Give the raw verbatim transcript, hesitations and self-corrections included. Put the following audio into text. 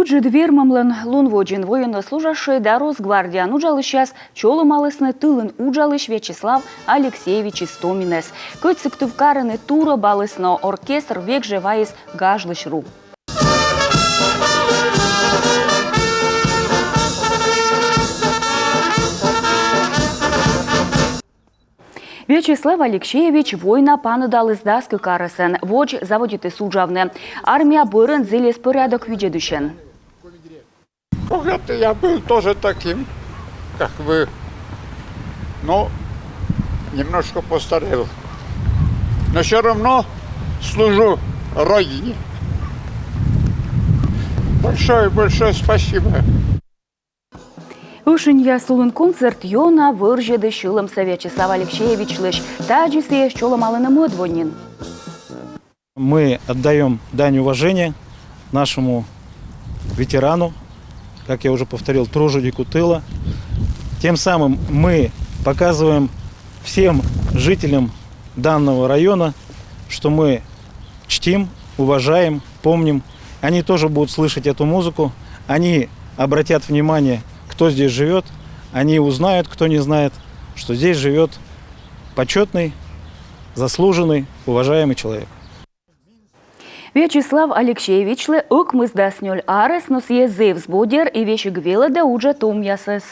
Ыджыд вермӧмлӧн лун водзын военнослужащӧй да Росгвардияын уджалысьяс чолӧмалісны тылын уджалысь Вячеслав Алексеевич Истоминӧс. Кӧть Сыктывкарын и турӧбаліс, но оркестр век жӧ вайис гажлысь ру. Вячеслав Алексеевич война паныдаліс дас кык арӧсӧн, водз заводитіс уджавны. Армия бӧрын зілис пӧрӧдӧк видзӧдысьӧн. Когда-то я был тоже таким, как вы, но немножко постарел. Но все равно служу Родине. Большое, большое спасибо. Ӧшиньяс улын концерт ёна вӧрзьӧдіс сьӧлӧмсӧ Вячеслав Алексеевичлысь. Тадзи сійӧс чолӧмалӧны мӧд во нин. Мы отдаём дань уважения нашему ветерану, как я уже повторил, труженику тыла. Тем самым мы показываем всем жителям данного района, что мы чтим, уважаем, помним. Они тоже будут слышать эту музыку, они обратят внимание, кто здесь живет, они узнают, кто не знает, что здесь живет почетный, заслуженный, уважаемый человек. Вячеслав Алексеевичлы ӧкмысдас нёль арӧс, но сійӧ зэв збодер и весиг велӧдӧ уджӧ томъясӧс.